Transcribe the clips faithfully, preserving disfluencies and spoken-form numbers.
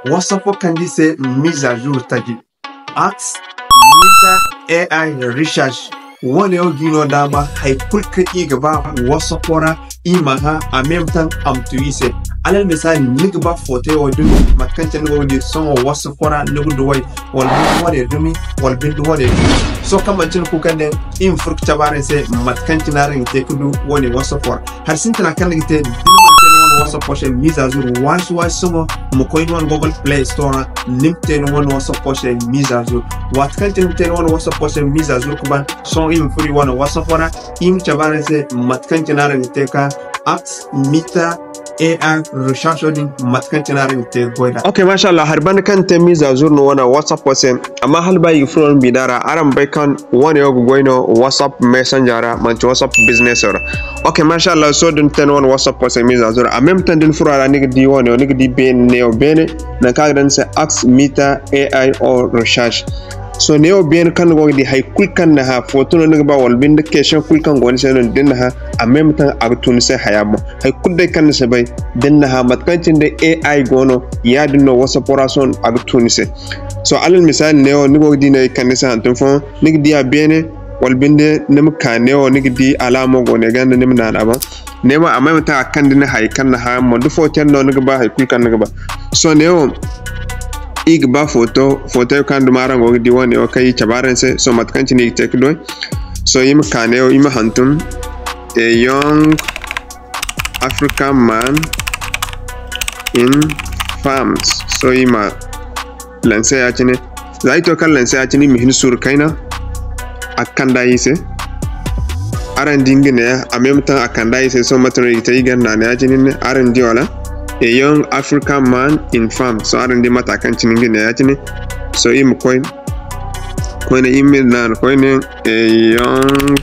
WhatsApp wo kande i se mise à jour taji. Ask Meta A I Research. Wo-ne wo ga i no daama hay kulu kaŋ i ga ba WhatsApp wo ra, i ma hã, en même temps a ma tu i se. Alal misali, ni ga ba footay wo dumi, mate kaŋ cine ni go ga di sohõ WhatsApp wo ra, ni ga du way, wala binde wo-ne dumi, wala binde wo-ne dumi. Sohõ kaŋ manti ni kuukandiyaŋ, i ma furo ga cabe araŋ se mate kaŋ cine araŋ ga te ga du wo-ne WhatsApp wo ra. Hari sintina kaŋ ni ga te, da ni mana te ni wane WhatsApp wo se mise à jour, waasu-waasu sohõ, ma koy ni wane Google Play Store ra, ni ma te ni wane WhatsApp wo se mise à jour. Waati kaŋ cine ni te ni wane WhatsApp wo se mise à jour ga ban, sohõ i ma furo i wane WhatsApp wo ra, i ma cabe araŋ se mate kaŋ cine araŋ ga te ka ask Meta A I Research din mate kaŋ cine araŋ ga te ga goy nd'a. Ok, masha Allah, hari banda kaŋ ni te mise à jour ni wane WhatsApp wo se, amma hala ba i ga furo ni bina ra, araŋ ma bay kaŋ wo-ne wo ga goy no WhatsApp Messenger ra, manti WhatsApp Business ra. Ok, masha Allah, sohõ da ni te ni wane WhatsApp wo se mise à jour. En même temps da ni furo a ra, ni ga di wo-ne wo, ni ga di beene, neewo beene, nangu kaŋ a ga daŋ ni se ask Meta A I or Research. Sohõ neewo beene kaŋ ni go ga di, hay kulu kaŋ ni hã, foto no ni ga ba, wala binde question kulu kaŋ go ni se no, da ni na hã, en même temps a ga tu ni se haya boŋ. Hay kulu day kaŋ ni si bay, da ni na hã, mate kaŋ cine day A I go no, yaadin no WhatsApp wo ra sohõ a ga tu ni se. Sohõ alal misali neewo, ni go ga di no i kande ni se hantum fooyaŋ, ni ga di a beene, wala binde ni ma ka neewo, ni ga di alaamo go ne ganda, ni ma naanu a boŋ. Ne mo, en même temps a kande ni hay kaŋ ni hã mo, da foto yaŋ no ni ga ba, hay kulu kaŋ ni ga ba. Sohõ neewo, i ga ba foto, foto kaŋ duma araŋ go ga di wo-ne wo kaŋ i cabe araŋ se. Sohõ mate kaŋ cine i ga te ga du. Sohõ i ma ka neewo, i ma hantum a young African man in farms. Sohõ i ma lancer ya-cine. Za i to kaŋ lancer ya-cine, i ma hin suuru kayna, a ga kand'a i se. Araŋ di nga neeya, en même temps a kand'a i se. Sohõ mate no i ga te, i ga naanu ya-cine ne. Araŋ di wala? A young African man in farm. Sohõ araŋ di mate kaŋ cine nga neeya ya-cine. Sohõ i ma koy, koyne i ma naanu koyne, a young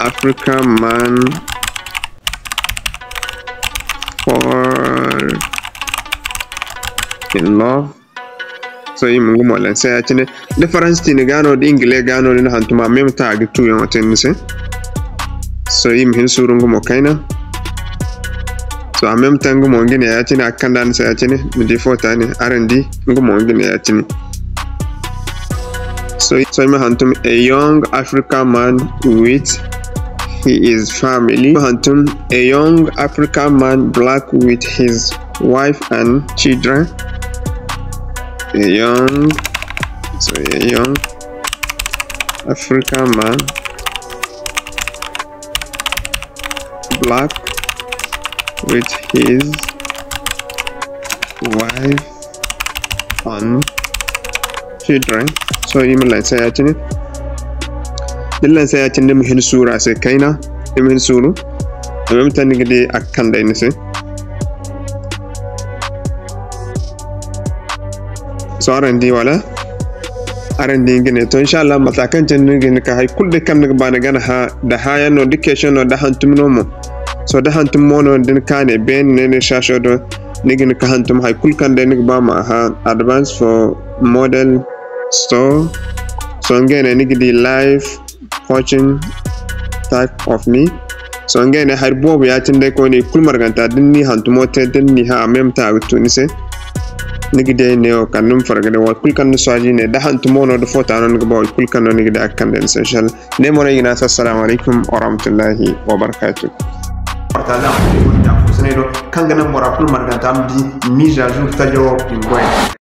African man fall in love. Sohõ i ma nga mo lancer ya-cine. Da Faransi ciine ga no, da Ingile ga no, da ni hantum en même temps a ga tuuyaŋo te ni se. Sohõ i ma hin suuru nga mo kayna. Sohõ en même temps nga mo nga ne ya-cine, a ga kand'a ni se ya-cine, ni di foto ne, araŋ di, nga mo nga ne ya-cine. Sohõ, sohõ i ma hantum a young African man with his family. Hantum a young African man black with his wife and children. A young, so a young African man black with his wife and children. Sohõ i ma lancer ya-cine. Da ni lancer ya-cine, ni ma hin suuru a se kayna. Ni ma hin suuru. En même temps ni ga di a ga kande ni se. Sohõ araŋ di wala? Araŋ di nga ne. To, inshallah, mate kaŋ cine ni ga hin ka hay kulu day kaŋ ni ga ba ni ga hã, da hãyaŋ no, da question no, da hantum no mo. Sohõ da hantum mo no, da ni ka ne beene ne, ne recherche do, ni ga hin ka hantum hay kulu kaŋ day ni ga ba ma hã, advance for model store. Sohõ nga ne ni ga di live coaching type of me. Sohõ nga ne hari boobo ya-cine day koyne i kulu marganta, da ni hantumo te, da ni hã en même temps a ga tu ni se. Ni ga di ay neewo kala ni ma farga day, waati kulu kaŋ ni choisi ne, da hantumo no, da foto no ni ga ba, waati kulu kaŋ no ni ga di a ga kande ni se, inshallah. Ne mo no ay ga ne a se, assalamu alaykum warahmatullahi wabarakatuh. Kaŋ ga naŋ bora kulu marganta ma di mise à jour tajo i ma goy.